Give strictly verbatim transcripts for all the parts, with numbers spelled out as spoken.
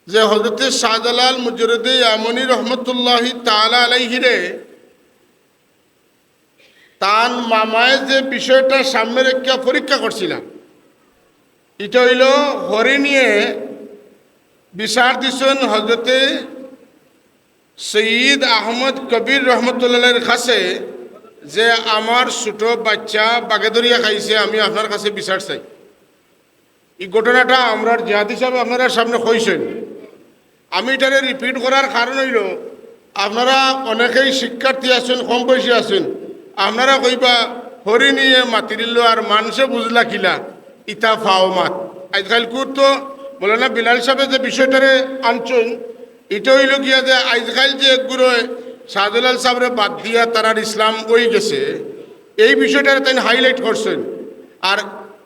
যে হযরতে শাহজালাল মুজাররদে ইয়ামনি রহমতুল্লাহি তাআলা আলাইহিরে তান মামায় যে বিষয়টা সামনে রাখিয়া পরীক্ষা করছিলা, ইটা অইলো হরিণীয়ে বিচার দিছইন হযরতে সৈয়দ আহমদ কবির রহমতুল্লাহ আলাইহির কাছে যে, "আমার ছোট বাচ্চা বাঘে ধরিয়া খাইছে, আমি আপনার কাছে বিচার চাই।" ই ঘটনাটা আমরার জিহাদি সাবে আপনারার সামনে কইছইন। আমি ইটারে repeat করার কারণ অইলো, আপনারা অনেকেই শিক্ষার্থী আছইন, কম বয়সী আছইন, আপনারা কইবা, "হরিণীয়ে মাতিরিলো আর মানষে বুঝলা কিলা, ইতা ফাও মাত।" আইজকাইল কুর তো মৌলানা বিলাল সাবে যে বিষয়টারে আনছইন, ইটা অইলো গিয়া যে আইজকাইল যে একগুলোয় শাহজালাল সাবরে বাদ দিয়া তারার ইসলাম অইগেছে, এই বিষয়টারে তাইন highlight করছইন। আর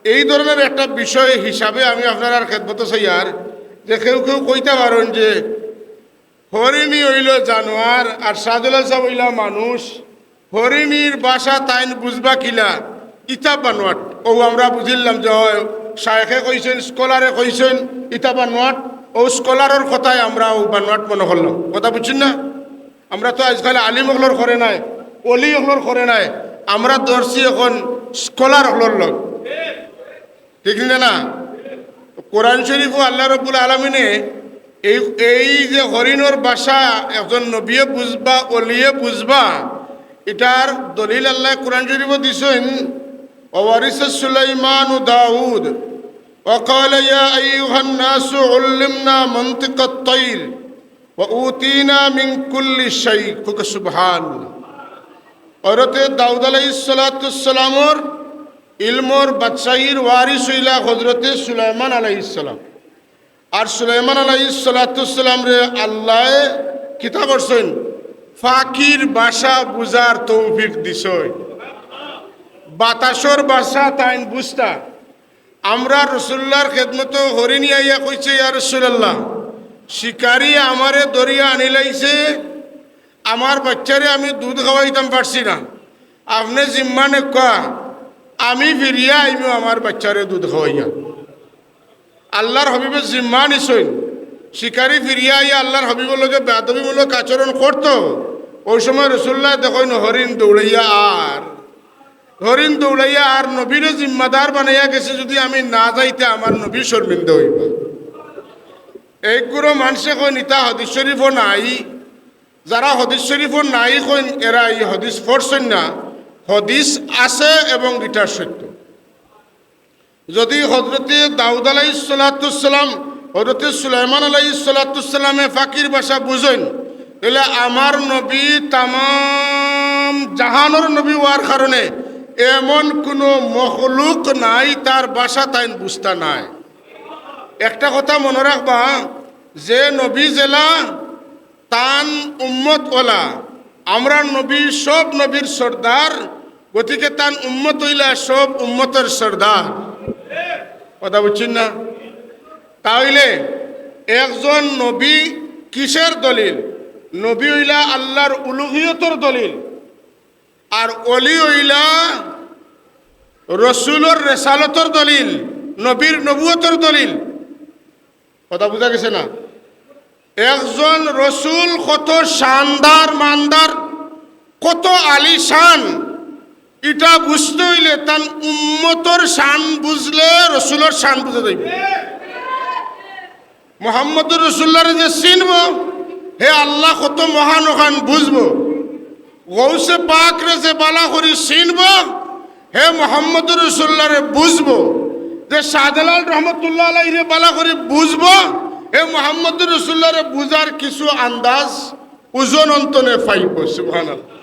এই ধরনের একটা বিষয় হিসাবে আমি আপনারার খেদমতো চাইয়ার যে কেউ কেউ কইতা পারইন যে হরিণী অইলো জানোয়ার আর শাহজালাল সাব অইলা মানুষ, হরিণীর ভাষা তাইন বুঝবা কিলা? ইতা বানোয়াট। অউ আমরা বুঝিলাম যে, অয়, শায়েখে কইছইন, স্কলারে কইছইন, ইতা বানোয়াট। অউ স্কলারর কথায় আমরা অউ বানোয়াট মনে করলাম। কথা বুঝছইন না? আমরা তো আইজকাইল আলিম অকলর করে নায়, অলি অকলর করে নায়, আমরা ধরছি অখন স্কলার অকলর লগ। ঠিক না, না? কোরআন শরীফো আল্লাহ রাব্বুল আলামিনে এই, এই যে হরিণর ভাষা একজন নবিয়ে বুঝবা, অলিয়ে বুঝবা, ইটার দলিল আল্লায় কোরআন শরীফো দিছইন, "ওয়ারিসা সুলাইমানু দাউদ, ওয়া ক্বালা ইয়া আইয়ুহান নাসু উল্লিমনা মানতিকাত তাইর, ওয়া উতিনা মিন কুল্লি শাই।" খুব সুবহান। হযরতে দাউদ আলাইহিস সালাতু ওয়াস সালামর ইলমর বাদশাহীর ওয়ারিস অইলা হযরতে সুলাইমান আলাইহিস সালাম। আর সুলাইমান আলাইহিস সালাতু ওয়াস সালামরে আল্লায় কিতা করছইন? পাখির ভাষা বুঝার তৌফিক দিছইন। বাতাসর ভাষা তাইন বুঝতা। আমরা রাসুলুল্লাহর খেদমতো হরিণী আইয়া কইছে, "ইয়া রাসুলাল্লাহ, শিকারি আমারে ধরিয়া আনিলাইছে, আমার বাচ্চারে আমি দুধ খাওয়াইতাম পারছি না, আপনে জিম্মা নেউক্কা, আমি ফিরিয়া আইমু আমার বাচ্চারে দুধ খাওয়াইয়া।" আল্লাহর হাবিবে জিম্মা নিছইন। শিকারি ফিরিয়া আইয়া আল্লাহর হাবিবর লগে বেয়াদবিমূলক আচরণ করতো, অউ সময় রাসুলুল্লায় দেখইন হরিণ দৌড়াইয়া আর, হরিণ দৌড়াইয়া আর, নবীরে জিম্মাদার বানাইয়া গেছে, যুদি আমি না যাই তে আমার নবী শর্মিন্দা অইবা। এইগুলো মানষে কইন ইতা হাদিস শরীফো নাই। যারা হাদিস শরীফো নাই কইন, এরা ই হাদিস পড়ছইন না। হাদিস আছে এবং ইটা সত্য। যুদি হযরতে দাউদ আলাইহিস সালাতু ওয়াস সালাম, হযরতে সুলাইমান আলাইহিস সালাতু ওয়াস সালামে পাখির ভাষা বুঝইন, তাইলে আমার নবী তামাম জাহানর নবী অওয়ার কারণে এমন কুনু মখলুক নাই তার ভাষা তাইন বুঝতা নায়। একটা কথা মনো রাখবা, যে নবী যেলা তান উম্মত অলা, আমরার নবী সব নবীর সর্দার, গতিকে তান উম্মত অইলা সব উম্মতর সর্দার। কথা বুঝছইন না? তাইলে একজন নবী কিসের দলিল? নবী অইলা আল্লাহর উলুহিয়তর দলিল, আর অলি অইলা রসুলর রেসালতর দলিল, নবীর নবুয়তর দলিল। কথা বুঝা গেছে না? একজন রসুল কত শানদার মানদার, কত আলিশান, ইটা বুঝতে অইলে তান উম্মতর শান বুঝলে রসুলর শান বুঝা যাইবো। মোহাম্মদুর রসুল্লাহরে যে চিনবো, হে আল্লাহ কত মহান অখান বুঝবো। গৌসে পাকরে যে বালা করি চিনবো, হে মোহাম্মদুর রসুল্লাহরে বুঝবো। যে শাহজালাল রহমতুল্লাহ আলাইহিরে বালা করি বুঝবো, হে মোহাম্মদুর রসুল্লাহরে বুঝার কিছু আন্দাজ ওজন অন্তনে পাইবো। সুবহানাল্লাহ।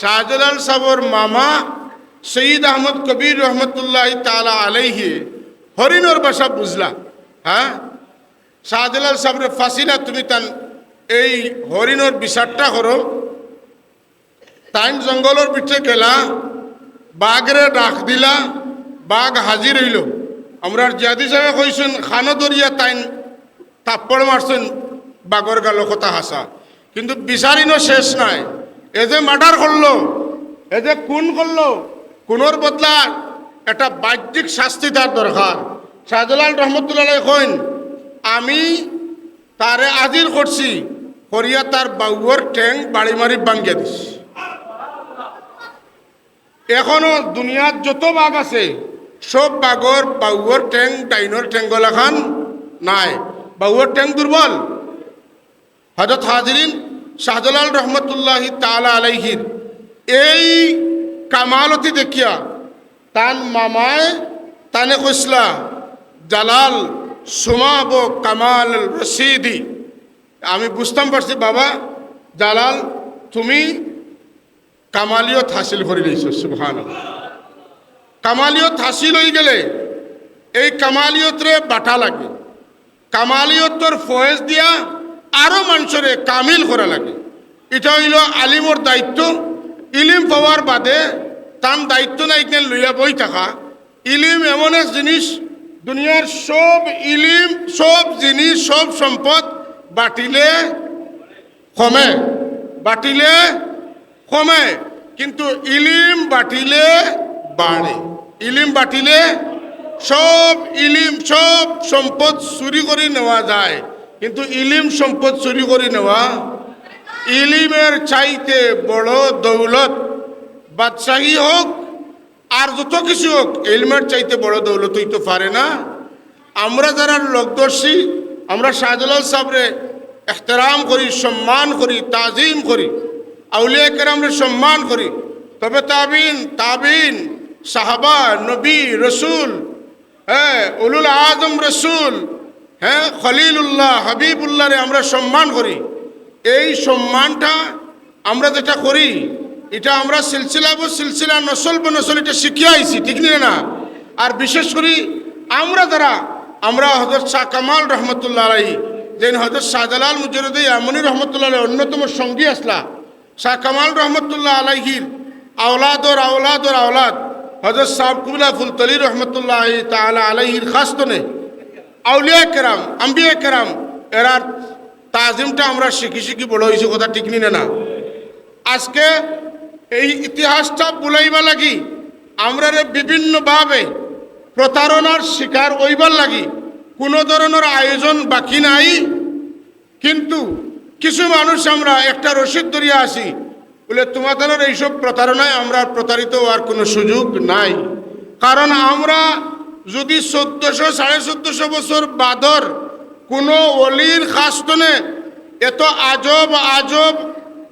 শাহজালাল সাবর মামা সৈয়দ আহমদ কবির রহমতুল্লাহ তাআলা আলাইহি হরিণর ভাষা বুঝলা, হ্যাঁ? শাহজালাল সাবরে ফাঁসিলা, তুমি তান এই হরিণর বিচারটা করো। তাইন জঙ্গলর ভিতরে গেলা, বাঘরে ডাক দিলা, বাঘ হাজির অইলো। আমরার জিয়াদি সাবে কইছইন, কানো ধরিয়া তাইন থাপ্পড় মারছইন বাঘর গালো, কথা হাছা। কিন্তু বিচার ইনো শেষ নায়। এ যে মার্ডার করলো, এ যে খুন করলো, খুনর বদলা একটা বাহ্যিক শাস্তি তার দরকার। শাহজালাল রহমতুল্লাহ আলাইহি কইন, আমি তারে আজির করছি, করিয়া তার বাউর ঠেং বাড়ি মারি ভাঙ্গিয়া দিছি। এখনো দুনিয়ার যত বাঘ আছে, সব বাঘর বাউর ঠেং ডাইনর ঠেঙ্গ লাখান নাই, বাউর ঠেং দুর্বল। হযরত হাজিরিন, শাহজালাল রহমতুল্লাহি তাআলা আলাইহির এই কামালতি দেখিয়া তান মামায় তানে কইছলা, "জালাল, সুমাবো কামাল রশিদি।" আমি বুঝতাম পারছি, বাবা জালাল, তুমি কামালিয়ত হাসিল করি লইছো। সুবহানাল্লাহ। কামালিয়ত হাসিল অই গেলে এই কামালিয়তরে বাটা লাগে, কামালিয়তর ফয়েজ দিয়া আরো মানষরে কামিল করা লাগে। ইটা অইলো আলিমর দায়িত্ব। ইলিম পাওয়ার বাদে তান দায়িত্ব নাই কেন লইয়া বই থাকা। ইলিম এমন এক জিনিস, দুনিয়ার সব ইলিম, সব জিনিস, সব সম্পদ বাটিলে কমে, বাটিলে কমে, কিন্তু ইলিম বাটিলে বাড়ে। ইলিম বাটিলে সব ইলিম, সব সম্পদ চুরি করি নেওয়া যায়, কিন্তু ইলিম সম্পদ চুরি করি নেওয়া, ইলিমের চাইতে বড় দৌলত, বাদশাহী হোক আর যত কিছু হোক, ইলমের চাইতে বড় দৌলত অইতো পারে না। আমরা যারা লোকদর্শী, আমরা শাহজালাল সাহেবরে এহতেরাম করি, সম্মান করি, তাজিম করি, আউলিয়া কেরামরে সম্মান করি, তবে তাবিন, তাবিন, সাহাবা, নবী, রসুল, হ্যাঁ, উলুল আজম রসুল, হ্যাঁ, খলিলুল্লাহ, হাবিবুল্লাহরে আমরা সম্মান করি। এই সম্মানটা আমরা যেটা করি, এটা আমরা সিলসিলা বো সিলসিলা, নসল বো নসল এটা শিখিয়া আইছি, ঠিক না? আর বিশেষ করি আমরা যারা, আমরা হযরত শাহ কামাল রহমতুল্লাহ আলাইহি, যেন হযরত শাহজালাল মুজাররদে ইয়ামনি রহমতুল্লাহ আলাইহি অন্যতম সঙ্গী আসলা, শাহ কামাল রহমতুল্লাহ আলাইহির আওলাদর আওলাদর আওলাদ, হযরত সাহেব কুবলা ফুলতলি রহমতুল্লাহ তাআলা আলাইহির খাস্তনে আউলিয়া কেরাম, আম্বিয়া কেরাম, এরার তাজিমটা আমরা শিখি শিখি বড় অইছি, কথা ঠিক নি না? আজকে এই ইতিহাসটা ভুলাইবার লাগি আমরারে বিভিন্নভাবে প্রতারণার শিকার অইবার লাগি কোনো ধরনের আয়োজন বাকি নাই। কিন্তু কিছু মানুষ আমরা একটা রশিদ ধরিয়া আছি, বলে, "তোমাদের এইসব প্রতারণায় আমরা প্রতারিত হওয়ার কোনো সুযোগ নাই।" কারণ আমরা যদি চোদ্দশো, সাড়ে চোদ্দশো বছর বাদর কোনো অলির খাস্তনে এত আজব আজব,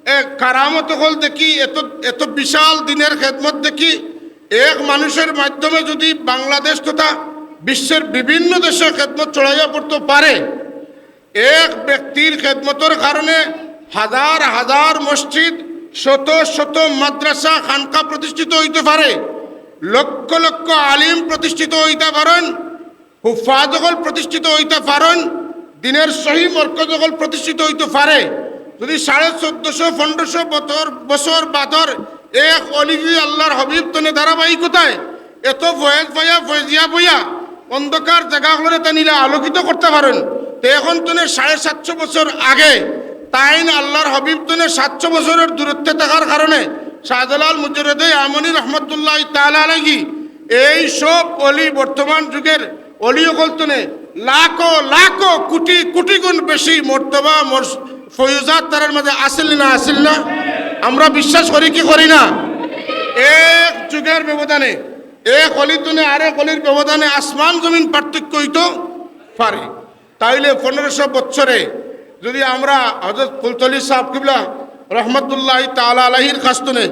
এ, কারামত অকল দেখি, এত, এত বিশাল দিনের খেদমত দেখি, এক মানুষের মাধ্যমে যদি বাংলাদেশ তথা বিশ্বের বিভিন্ন দেশে খেদমত ছড়াইয়া পড়তে পারে, এক ব্যক্তির খেদমতর কারণে হাজার হাজার মসজিদ, শত শত মাদ্রাসা, খানকা প্রতিষ্ঠিত অইতে পারে, লক্ষ লক্ষ আলিম প্রতিষ্ঠিত অইতে পারেন, হুফাজ অকল প্রতিষ্ঠিত অইতে পারেন, দিনের সহি মরকজ অকল প্রতিষ্ঠিত অইতে পারে। যদি সাড়ে চোদ্দশো, পনেরোশো বছর, বছর বাদর এক অলি যদি আল্লাহর হাবিব তনে ধারাবাহিকতায় এত ফয়েজ পাইয়া, ফয়েজিয়া বইয়া, অন্ধকার জাগা অকলরে তাইন ইলা আলোকিত করতে পারেন, তে এখন তনে সাড়ে সাতশো বছর আগে তাইন আল্লাহর হাবিব তনে সাতশো বছরের দূরত্বে থাকার কারণে শাহজালাল মুজাররদে ইয়ামনি রহমতুল্লাহ তাআলা আলাইহি এই সব অলি, বর্তমান যুগের অলি অকল তনে লাখো লাখো কোটি কোটি গুণ বেশি মর্তবা মর-, ফয়ুজাত তারার মাঝে আছিল না, আছিল না? আমরা বিশ্বাস করি কি করি না? এক যুগের ব্যবধানে, এক অলি তনে আরেক অলির ব্যবধানে আসমান জমিন পার্থক্য অইতো পারে। তাইলে পনেরোশো বছরে যদি আমরা হযরত ফুলতলি সাহেব কিবলা রহমতুল্লাহ তাআলা আলাইহির খাস্তনে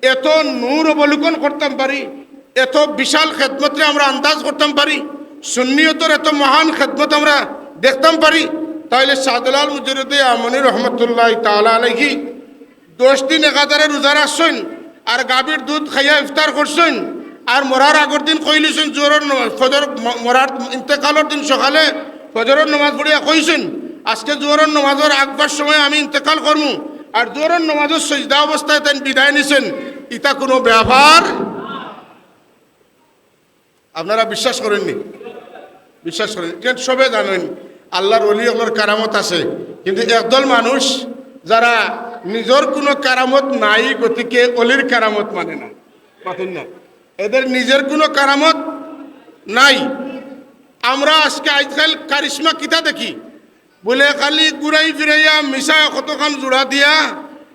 এত নূর অবলোকন করতাম পারি, এত বিশাল খেদমতরে আমরা আন্দাজ করতাম পারি, সুন্নিয়তর এত মহান খেদমত আমরা দেখতাম পারি, তাইলে শাহজালাল মুজাররদে ইয়ামনি রহমতুল্লাহ তাআলা আলাইহি দশ দিন একাধারে রোজা রাখছইন, আর গাভীর দুধ খাইয়া ইফতার করছইন, আর মরার আগর দিন কইলিছইন জোহরর নমাজ, ফজর ম-, মরার ইন্তেকালর দিন সকালে ফজরর নমাজ পড়িয়া কইছইন, "আজকে জোহরর নমাজর আগবার সময় আমি ইন্তেকাল করমু", আর জোহরর নমাজর সজদা অবস্থায় তাইন বিদায় নিছইন। ইতা কোনো ব্যাপার? আপনারা বিশ্বাস করেননি? বিশ্বাস করেন, কেন সবে জানেন আল্লাহর অলি অকলর কারামত আছে, কিন্তু একদল মানুষ যারা নিজর কোনো কারামত নাই, গতিকে অলির কারামত মানে না, মাতেন না, এদের নিজের কোনো কারামত নাই। আমরা আজকে আজকাল কারিশমা কিতা দেখি, বুলে খালি ঘুরাই ফিরাইয়া মিশায় কতখান জোড়া দিয়া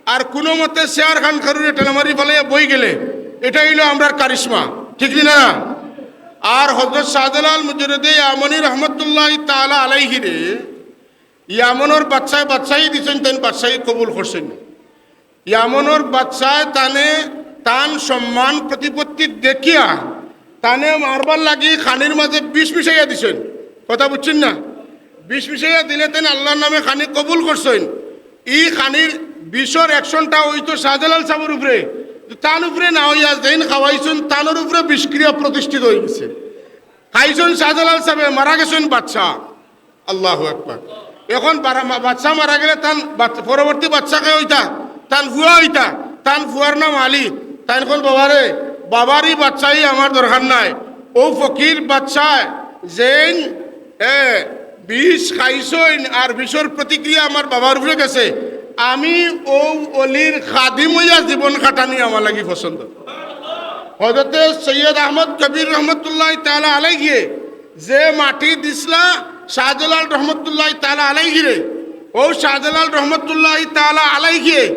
আর কুনুমতে চেয়ার খান খারুরে ঠেলামারি ফালাইয়া বই গেলে, ইটা অইলো আমরার কারিশমা, ঠিক নি না? আর হজরত শাহজালাল মুজাররদে ইয়ামনি রহমতুল্লাহি তাআলা আলাইহিরে ইয়ামনর বাদশায় বাদশাহী দিছইন, তাইন বাদশাহী কবুল করছইন। ইয়ামনর বাদশায় তানে তান সম্মান প্রতিপত্তি দেখিয়া তানে মারবার লাগি খানির মাঝে বিষ মিশাইয়া দিছইন। কথা বুঝছইন না? বিষ মিশাইয়া দিলে তাইন আল্লার নামে খানি কবুল করছইন। ই খানির বিষর actionটা অইতো শাহজালাল সাবর উপরে, তান উপরে না অইয়া যেইন খাওয়াইছইন তানর উপরে বিষক্রিয়া প্রতিষ্ঠিত অইগেছে। খাইছইন শাহজালাল সাবে, মারা গেছইন বাদশা। আল্লাহু আকবার। এখন বারা-, মা-, বাদশা মারা গেলে তান বাদ-, পরবর্তী বাদশা কে অইতা? তান ফুয়া অইতা। তান ফুয়ার নাম আলী। তাইন কইন, "বাবারে, বাবারই বাদশাহী আমার দরকার নাই।" অউ ফকির বাদশায় যেইন, এ, বিষ খাইছইন আর বিষর প্রতিক্রিয়া আমার বাবার উপরে গেছে, আমি অউ অলির খাদিম অইয়া জীবন কাটানি আমার লাগি পছন্দ। হজরতে সৈয়দ আহমদ কবির রহমতুল্লাহ তাআলা আলাইহি যে মাটি দিছলা শাহজালাল রহমতুল্লাহ তাআলা আলাইহিরে, অউ শাহজালাল রহমতুল্লাহ তাআলা আলাইহি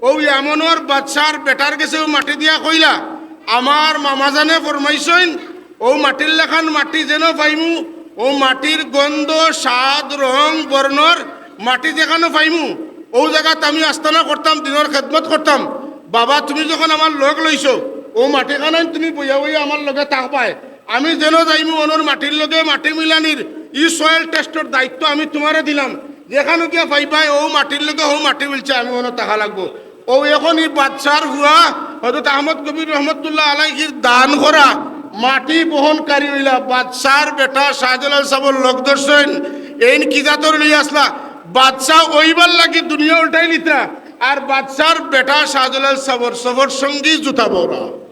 অউ ইয়ামনর বাদশার বেটার গেছে অউ মাটি দিয়া কইলা, "আমার মামাজানে ফরমাইছইন, অউ মাটির লাখান মাটি যেন পাইমু, অউ মাটির গন্ধ, স্বাদ, রং, বর্ণর মাটি যেখানো পাইমু, অউ জাগাত আমি আস্তানা করতাম, দিনর খেদমত করতাম। বাবা, তুমি যখন আমার লগ লইছো, অউ মাটিখানাইন তুমি বইয়া বইয়া আমার লগে থাকবায়।" আমি যেন যাইমু অনর মাটির লগে মাটি মিলানির, ই soil testর দায়িত্ব আমি তুমারে দিলাম। যেখানো গিয়া পাইবায় অউ মাটির লগে অউ মাটি মিলছে, আমি অনো থাকা লাগবো। অউ এখন ই বাদশার ফুয়া হজরত আহমদ কবির রহমতুল্লাহ আলাইহির দান করা মাটি বহনকারী অইলা। বাদশার বেটা শাহজালাল সাবর লগ ধরছইন, এইন কি জাতর লই আসলা? বাদশা অইবার লাগি দুনিয়া উল্টাই নিতা, আর বাদশার বেটা শাহজালাল সাবর সফর সঙ্গী জুতা বওরা।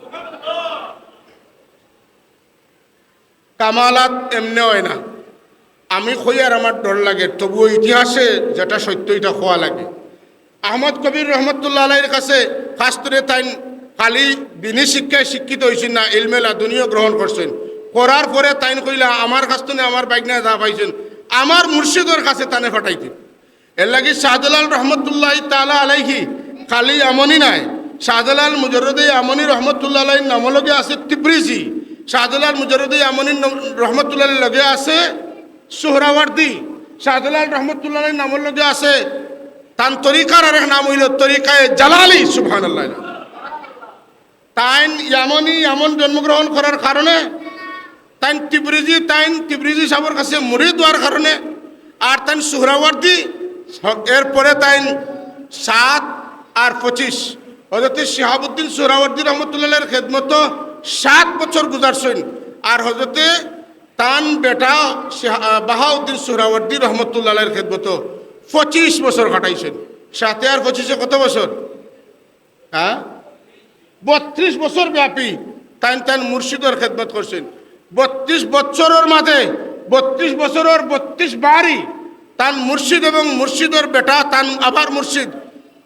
কামালাত এমনে অয় না। আমি কইয়ার আমার ডর লাগে, তবুও ইতিহাসে যেটা সত্য, ইটা কওয়া লাগে। আহমদ কবির রহমতুল্লাহ আলাইহির কাছে খাছ তনে তাইন খালি দিনী শিক্ষায় শিক্ষিত অইছইন না, ইলমে লাদুনিও গ্রহণ করছইন। করার পরে তাইন কইলা, "আমার খাছ তনে আমার বাইগনায় যা পাইছইন, আমার মুর্শিদর কাছে তানে ফাটাই দিন।" এরলাগি শাহজালাল রহমতুল্লাহ তাআলা আলাইহি খালি ইয়ামনি নায়, শাহজালাল মুজাররদে ইয়ামনি রহমতুল্লাহ আলাইহির নামর লগে আছে তিব্রিজি, শাহজালাল মুজাররদে ইয়ামনির নম-, রহমতুল্লাহ আলাইহির লগে আছে সুহরাওয়ার্দী, শাহজালাল রহমতুল্লাহ আলাইহির নামর লগে আছে তান তরিকার আরেক নাম অইলো তরিকায়ে জালালি। সুবহানাল্লাহ। তাইন ইয়ামনি, ইয়ামন জন্মগ্রহণ করার কারণে, তাইন তিব্রিজি, তাইন তিব্রিজি সাবর কাছে মুরিদ অওয়ার কারণে, আর তাইন সুহরাওয়ার্দী, এরপরে তাইন সাত আর পঁচিশ, হজরতে শিহাবুদ্দিন সুহরাওয়ার্দী রহমতুল্লাহ আলাইহির খেদমতো সাত বছর গুজারছইন। আর হজরতে তান বেটা শিহা-, বাহাউদ্দিন সুহরাওয়ার্দী রহমতুল্লাহ আলাইহির খেদমতো পঁচিশ বছর কাটাইছইন। সাতে আর পঁচিশে কত বছর? হ্যাঁ, বত্রিশ বছর ব্যাপী তাইন তান মুর্শিদর খেদমত করছইন। বত্রিশ বছরর মাঝে, বত্রিশ বছরর বত্রিশ বারই তান মুর্শিদ এবং মুর্শিদর বেটা তান আবার মুর্শিদ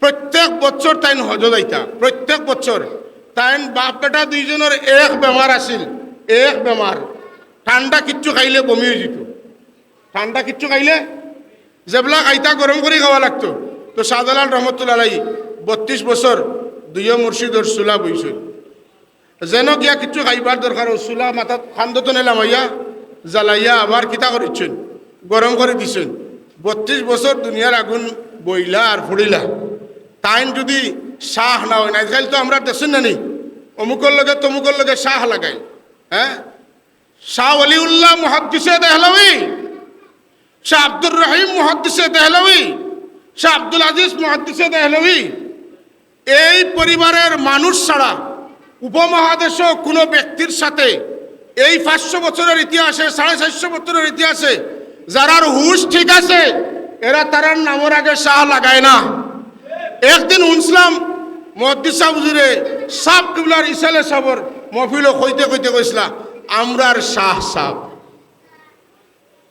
প্রত্যেক বছর তাইন হজো যাইতা। প্রত্যেক বছর তাইন বাপ বেটা দুইজনর এক বেমার আছিল, এক বেমার, ঠান্ডা কিচ্ছু খাইলে বমি অইযিত। ঠান্ডা কিচ্ছু খাইলে যেবলা খাইতা গরম করি খাওয়া লাগতো। তো শাহজালাল রহমতুল্লাহ আলাইহি বত্রিশ বছর দুইও মুর্শিদর চুলা বইছইন। যেন গিয়া কিচ্ছু খাইবার দরকার, অউ চুলা মাথাত কান্দো তনে লামাইয়া জ্বালাইয়া আবার কিতা করিছইন, গরম করি দিছইন। বত্রিশ বছর দুনিয়ার আগুন বইলা আর ফুড়িলা। তাইন যুদি শাহ না অইন, আইজকাইল তো আমরা দেখছইন না নি, অমুকর লগে তমুকর লগে শাহ লাগাইল, হ্যাঁ, শাহ ওলিউল্লাহ মুহাদ্দিসে দেহলভী, শাহ আব্দুর রহিম মুহাদ্দিসে দেহলভী, শাহ আব্দুল আজিজ মুহাদ্দিসে দেহলভী, এই পরিবারের মানুষ ছাড়া উপমহাদেশো কোনো ব্যক্তির সাথে এই পাঁচশো বছরের ইতিহাসে, সাড়ে চারশো বছরের ইতিহাসে যারার হুশ ঠিক আছে, এরা তারার নামর আগে শাহ লাগায় না। একদিন হুনছলাম মুহাদ্দিস সাব হুজুরে সাব কিবলার ইসালে সাবর মহফিলো কইতে কইতে কইছলা, "আমরার শাহ সাব।"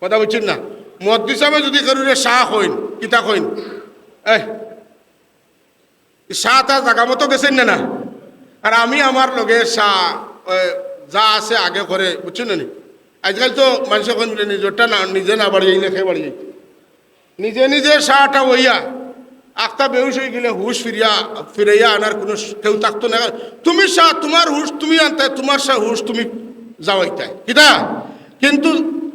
কথা বুঝছইন না? মুহাদ্দিস সাবে যুদি কেউরে শাহ কইন, কিতা কইন? এই, শাহ তার জাগা মতো গেছইন না, না? আর আমি আমার লগে শাহ, ওই, যা আছে আগে করে, বুঝছইন না নি? আইজকাইল তো মানষে কইন বুলে নিজরটা না, নিজে না বাড়িয়াইলে কে বাড়িয়াইতো? নিজে নিজে শাহটা অইয়া আখতা বেহুশ অইগেলে হুশ ফিরিয়া, ফিরাইয়া আনার কুনু কেউ থাকতো না। তুমি শাহ, তুমার হুশ তুমি আনতায়, তুমার শাহ হুশ তুমি যাওয়াইতায়। কিতা? কিন্তু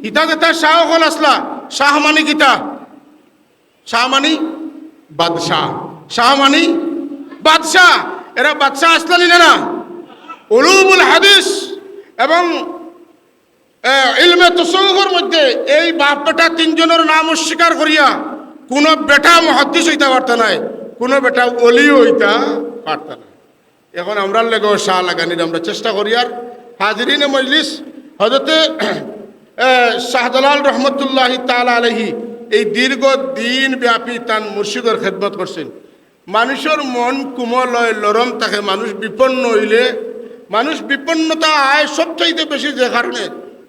ইতা যেতা শাহ অকল আছলা, শাহ মানি কিতা? শাহ মানি বাদশাহ। শাহ মানি বাদশাহ। এরা বাদশাহ আছলা নি না? উলুমুল হাদিস এবং এ, ইলমে তসৌফর মধ্যে এই বাপ বেটা তিনজনর নাম অস্বীকার করিয়া কুনু বেটা মুহাদ্দিস অইতা পারতা নায়, কুনু বেটা অলিও অইতা পারতা নায়। এখন আমরার লেগেও শাহ লাগানির আমরা চেষ্টা করিয়ার। হাজিরিনে মজলিস, হযরতে, এ, শাহজালাল রহমতুল্লাহি তাআলা আলাইহি এই দীর্ঘ দিন ব্যাপী তান মুর্শিদর খেদমত করছইন। মানুষর মন কুমল অয়, লরম থাকে। মানুষ বিপন্ন অইলে, মানুষ বিপন্নতা আয় সবচাইতে বেশি যে কারণে,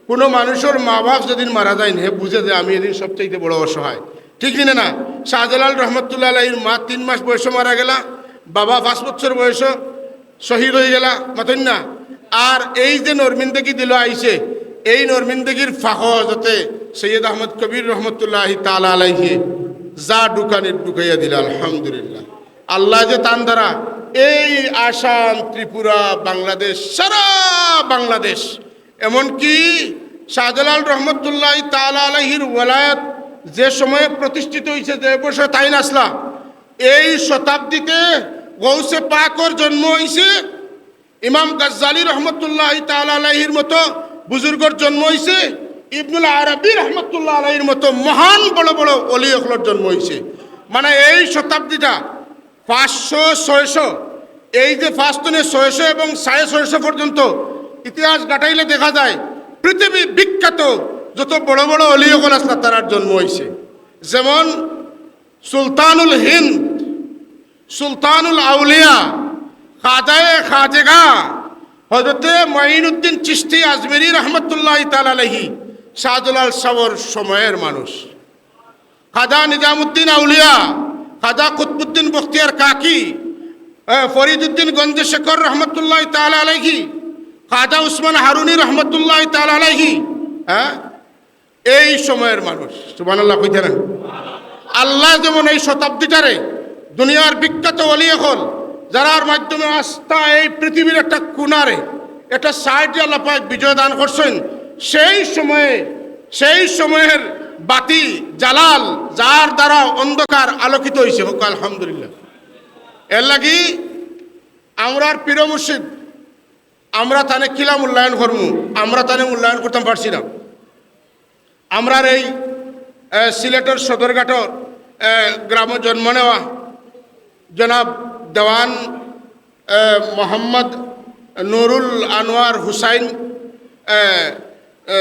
কুনু মানুষর মা বাপ যেদিন মারা যাইন, হে বুঝে যে আমি এদিন সবচাইতে বড় অসহায়, ঠিক নি না? না, শাহজালাল রহমতুল্লাহ আলাইহির মা তিন মাস বয়সে মারা গেলা, বাবা পাঁচ বছর বয়সে শহীদ অইগেলা, মাতইন না? আর এই যে নরমিন্দেগি দিল আইছে, এই নরমিন্দেগির ফাঁকো হযরতে সৈয়দ আহমদ কবির রহমতুল্লাহি তাআলা আলাইহি যা ঢুকানির ঢুকাইয়া দিলা, আলহামদুলিল্লাহ। আল্লায় যে তান দ্বারা এই আসাম, ত্রিপুরা, বাংলাদেশ, সারা বাংলাদেশ, এমনকি শাহজালাল রহমতুল্লাহি তাআলা আলাইহির ওয়ালায়াত যে সময়ে প্রতিষ্ঠিত অইছে, যে বয়সে তাইন আছলা, এই শতাব্দীতে গৌসে পাকর জন্ম অইছে, ইমাম গাজ্জালী রহমতুল্লাহি তাআলা আলাইহির মতো বুজুর্গর জন্ম অইছে, ইবনুল আরবি রহমতুল্লাহ আলাইহির মতো মহান বড় বড় অলি অকলর জন্ম অইছে। মানে এই শতাব্দীটা পাঁচশো, ছয়শো, এই যে পাঁচ তনে ছয়শো এবং সাড়ে ছয়শো পর্যন্ত ইতিহাস ঘাটাইলে দেখা যায় পৃথিবী বিখ্যাত যত বড় বড় অলি অকল আছলা তারার জন্ম অইছে। যেমন সুলতানুল হিন্দ, সুলতানুল আউলিয়া, খাজায়ে খাজেগা, হযরতে মঈনুদ্দিন চিশতি আজমিরি রহমতুল্লাহি তাআলা আলাইহি, শাহজালাল শাহর সময়ের মানুষ। খাজা নিজামুদ্দিন আউলিয়া, খাজা কুতবুদ্দিন বখতিয়ার কাকি, এ, ফরিদুদ্দিন গঞ্জে শেখর রহমতুল্লাহি তাআলা আলাইহি, খাজা উসমান হারুনি রহমতুল্লাহি তাআলা আলাইহি, হ্যাঁ, এই সময়ের মানুষ। সুবহানাল্লাহ কইতা না? আল্লায় যেমন এই শতাব্দীটারে দুনিয়ার বিখ্যাত অলি অকল, যারার মাধ্যমে আস্তা এই পৃথিবীর একটা কুনারে, একটা সাইডে আল্লাহ পাক বিজয় দান করছইন, সেই সময়ে, সেই সময়ের বাতি জালাল, যার দ্বারা অন্ধকার আলোকিত অইছে, কউক্কা আলহামদুলিল্লাহ। এরলাগি আমরার পীর মুর্শিদ, আমরা তানে কিলা মূল্যায়ন করমু? আমরা তানে মূল্যায়ন করতাম পারছি না। আমরার এই, এ, সিলেটর সদরঘাটর, এ, গ্রামো জন্ম নেওয়া জনাব দেওয়ান, এ, মোহাম্মদ নুরুল আনোয়ার হুসাইন, এ, এ,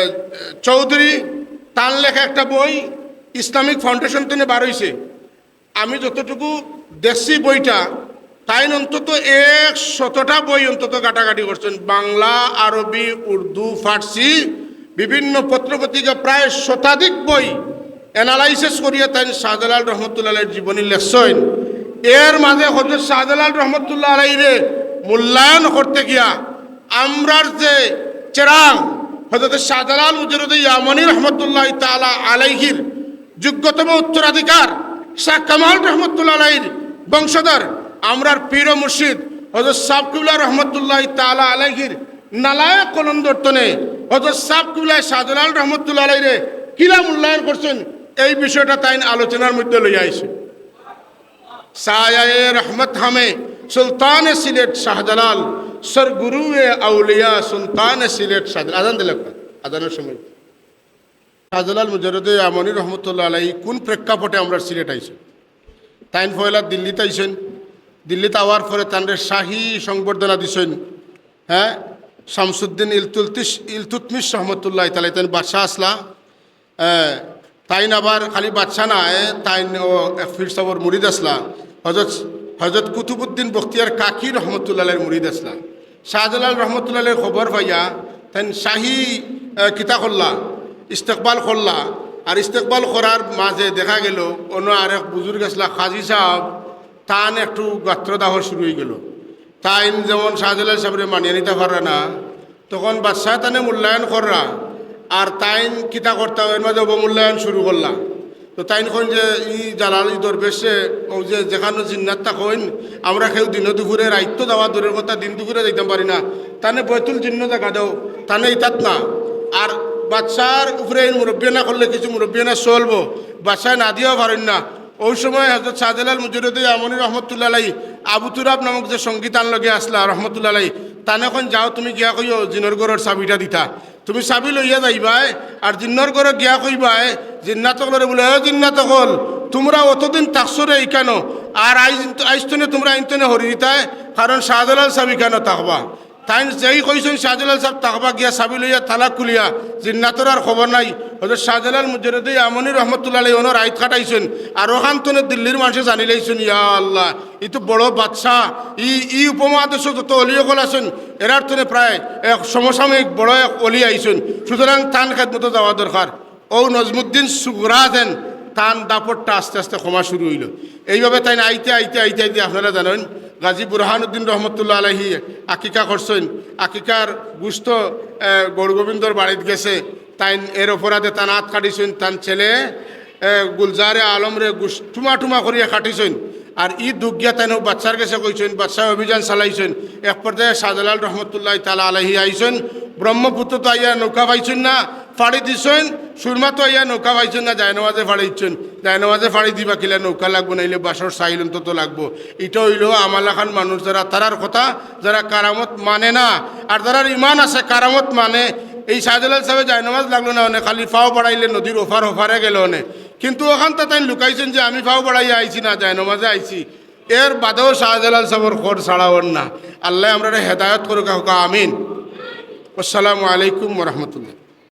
চৌধুরী, তান লেখা একটা বই ইসলামিক ফাউন্ডেশন তনে বার অইছে। আমি যতটুকু দেখছি বইটা, তাইন অন্তত একশতটা বই অন্তত ঘাটাঘাটি করছইন, বাংলা, আরবি, উর্দু, ফার্সি, বিভিন্ন পত্র পত্রিকা, প্রায় শতাধিক বই analysis করিয়া তাইন শাহজালাল রহমতুল্লাহ আলাইহির জীবনী লেখছইন। এর মাঝে হযরত শাহজালাল রহমতুল্লাহ আলাইহিরে মূল্যায়ন করতে গিয়া আমরার যে চেরাগ হযরত শাহজালাল মুজাররদে ইয়ামনি রহমতুল্লাহ তাআলা আলাইহির যোগ্যতম উত্তরাধিকার শাহ কামাল রহমতুল্লাহ আলাইহির বংশধর, আমরার পীর ও মুর্শিদ হযরত সাব কিবলা রহমতুল্লাহ তাআলা আলাইহির নালায়ে কলন্দর তনে হযরত সাব কিবলায় শাহজালাল রহমতুল্লাহ আলাইহিরে কিলা মূল্যায়ন করছইন, এই বিষয়টা তাইন আলোচনার মধ্যে লইয়া আইছইন। সায়ায়ে রহমত হামে সুলতানে সিলেট শাহজালাল, সরগুরুয়ে আউলিয়া সুলতানে সিলেট শাহজালাল। আজান দিলে একবার, আজানের সময়। শাহজালাল মুজাররদে ইয়ামনি রহমতুল্লাহ আলাইহি কোন প্রেক্ষাপটে আমরার সিলেট আইছইন? তাইন পয়লা দিল্লিত আইছইন, দিল্লিত আওয়ার পরে তানরে শাহী সংবর্ধনা দিছইন। হ্যাঁ, শামসুদ্দিন ইলতুলতিস-, ইলতুতমিশ রহমতুল্লাহ তাআলা, তাইন বাদশাহ আছলা। এ, তাইন আবার খালি বাদশা নায়, তাইন ও এক পীর সাবর মুরিদ আছলা, হযরত, হযরত কুতুবুদ্দিন বখতিয়ার কাকি রহমতুল্লাহ আলাইহির মুরিদ আছলা। শাহজালাল রহমতুল্লাহ আলাইহি খবর পাইয়া তাইন শাহী, এ, কিতা করলা, ইস্তেকবাল করলা। আর ইস্তেকবাল করার মাঝে দেখা গেল অন্য আরেক বুজুর্গ আছলা কাজী সাব, তান একটু গাত্রদাহ শুরু অইগেল। তাইন যেমন শাহজালাল সাবরে মানিয়া নিতা পাররা না, তখন বাদশায় তানে মূল্যায়ন কররা, আর তাইন কিতা করতা, এর মাঝে অবমূল্যায়ন শুরু করলা। তো তাইন কইন যে ই জালালি দরবেশে অউ যে যেখানো জিন্নাত থাকইন, আমরা কেউ দিনো দুপুরে, রাইত তো যাওয়া দূরের কথা, দিন দুপুরে যাইতাম পারি না, তানে বয়তুল জিন্ন জাগা দেও, তানে ইতাত না। আর বাদশার উপরে এই মুরব্বিয়ানা করলে কিছু মুরব্বিয়ানা চলবো, বাদশায় না দিয়াও পারইন না। অউ সময় হযরত শাহজালাল মুজাররদে ইয়ামনি রহমতুল্লাহ আলাইহি আবু তুরাব নামক যে সঙ্গী তান লগে আছলা রহমতুল্লাহ আলাইহি, তানে কইন, "যাও, তুমি গিয়া কইও জিনর ঘরর চাবিটা দিতা।" তুমি চাবি লইয়া যাইবায়, আর জিন্নর ঘরো গিয়া কইবায়, জিন্নাত অকলরে বুলে, "এ জিন্নাত অকল, তুমরা অতদিন থাকছো রে ইখানো, আর আইজ, আইজ তনে তুমরা ইন তনে হরি দিতায়, কারণ শাহজালাল সাব ইখানো থাকবা।" তাইন যেই কইছইন শাহজালাল সাব থাকবা, গিয়া চাবি লইয়া তালা খুলিয়া জিন্নাতর আর খবর নাই। হযরত শাহজালাল মুজাররদে ইয়ামনি রহমতুল্লাহ আলাইহি অনো রাইত কাটাইছইন, আর অখান তনে দিল্লির মানষে জানিলাইছইন, ইয়া আল্লাহ, ই তো বড় বাদশা, ই, ই উপমহাদেশো যত অলি অকল আছইন, এরার তনে প্রায় এক সমসাময়িক বড় এক অলি আইছইন, সুতরাং তান খেদমতো যাওয়া দরকার। অউ নজমুদ্দিন সুগরা যেন তান দাপটটা আস্তে আস্তে কমা শুরু অইলো। এইভাবে তাইন আইতে আইতে আইতে আইতে আপনারা জানইন, গাজী বুরহানুদ্দিন রহমতুল্লাহ আলাইহি আকিকা করছইন, আকিকার গুস্ত, এ, গৌরগোবিন্দর বাড়িত গেছে, তাইন এর অপরাধে তান আত কাটিছইন, তান ছেলে এ, গুলজারে আলমরে গুস-, টুমা টুমা করিয়া কাটিছইন। আর ই দুখ গিয়া তাইন অউ বাদশার গেছে কইছইন, বাদশায় অভিযান চালাইছইন। এক পর্যায়ে শাহজালাল রহমতুল্লাহ তাআলা আলাইহি আইছইন, ব্রহ্মপুত্রত আইয়া নৌকা পাইছইন না, ফাড়ি দিছইন, সুরমাত আইয়া নৌকা পাইছইন না, জায়নামাজে ফাড়ি দিছইন। জায়নামাজে ফাড়ি দিবা কিলা, নৌকা লাগবো, নাইলে বাঁশর চাইল অন্তত লাগবো। ইটা অইলো আমা লাখান মানুষ যারা তারার কথা, যারা কারামত মানে না, আর যারার ইমান আছে কারামত মানে। এই শাহজালাল সাবে জায়নামাজ লাগলো না অনে, খালি ফাও বাড়াইলে নদীর ওপার ওপারে গেলো অনে। কিন্তু অখানতা তাইন লুকাইছইন যে আমি ফাও বাড়াইয়া আইছি না, জায়নামাজে আইছি। এর বাদেও শাহজালাল সাবর খোঁজ ছাড়া অর না। আল্লায় আমরারে হেদায়ত করুক, কউক্কা আমিন। আসসালামু আলাইকুম ওয়া রাহমাতুল্লাহ।